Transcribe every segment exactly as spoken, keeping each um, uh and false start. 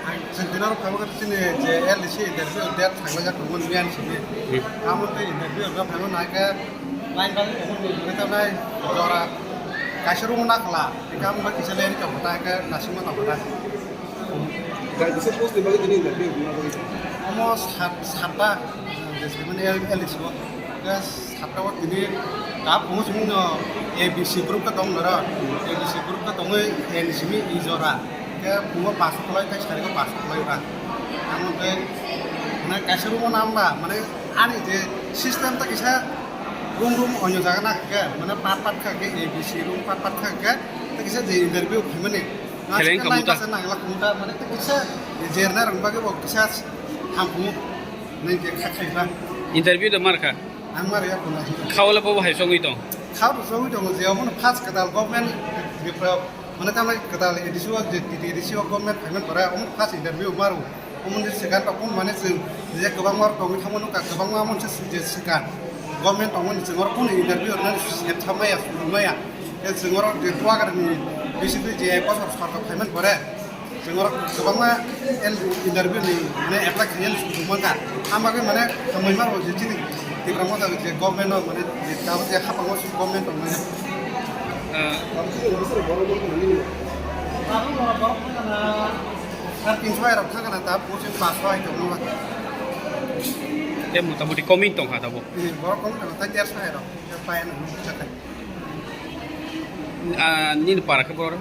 Ang chwng tini oro phaibo khe chini je L D C interview date thanglaijak tongo miyan simi. Hmm. Amo tei interview rwna phaibo nai khe line bai tongo ni hwnwi tongnai jora kaisa room o nakhla. Hingkhe amo bai kisa line tongkha ta khe naisingma tongkha ta. Bai kisa post ni bagwi tini interview rwna bagwi. Omo sat, satta, je simi L D C o. Khe satta o tini ta phungo chwngno A B C group khe tong noro, A B C group khe tongwi N simi i jora, khe phungo pass khlai tei sariko pass khlai ba. Amo khe mane kaisa room o nam ba, mane ani je system ta kisa room room onyo jaga na khe, mane part part kha khe A B C room part part kha khe, ta kisa je interview khaimani. Kheleng khamu ta. Nangla khamu ta, mane ta kisa jerna rang bagwi bo kisa ham khamu. Nang khe kha khai ba. Interview da mar kha. Ang mar ya khuna. Khawla bobo hai songwi tong. Khaw to songwi tongo je omono first kwtal government Tripura mane tamai kwtal A D C o je T T A D C o government payment para omono first interview maru. Omono je second to kun mane chwng je kwbangma tongwi thangmano ka kwbangma mon se je second government tongmani chwng oro kun interview rwnani sep thamaya sumaya. Chwng oro je Kuagar ni B C P je bosor sarkar payment pore. Chwng oro kwbangma el-, interview ni mane apply khainani sujukma kha. Ang bagwi mane hambai ma rw je chini Tipra Motha je government o mane je tabuk je hapang o government rok mane. Ah. Sar tin soi rok thang kana ta pusi pas soi tong ma. Te motamoti koming tong kha tabuk. Ni borok koming tong ta der soi rok. Pai na. Ah, nini para khe boro?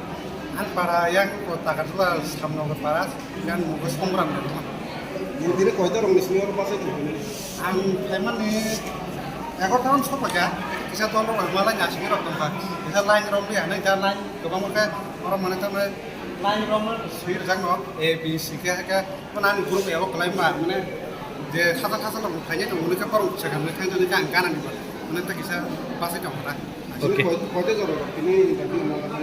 Ang para yang ko Takarjala Samnogar para, yang mugo Songram ni. Mo dire koita rong ni sini oro pasai tong. Ang phaimani egarota hwn sokha, kisa dol rok malai ni asing rok tongkha. Kisa line rok bi hanai da line kwbangma khe oro mane tamo line rok no swi rwjak no A B C khe khe. Mane ani group abo kwlai ma, mane je khajak khajak rok phainai tongo, hwnwi khe borok swkang hwnwi thang thangwi khe ang gana ni ba, mane tei kisa bachai tong kha. Okay. Koi-, koita jora rok tini interview rwna laga?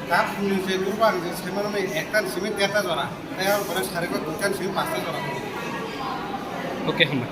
Ta phungni je group ang je sai mano ekta ni simi derta jora, tei ang pore sari ko duita ni simi pasta jora. Okay, hambai.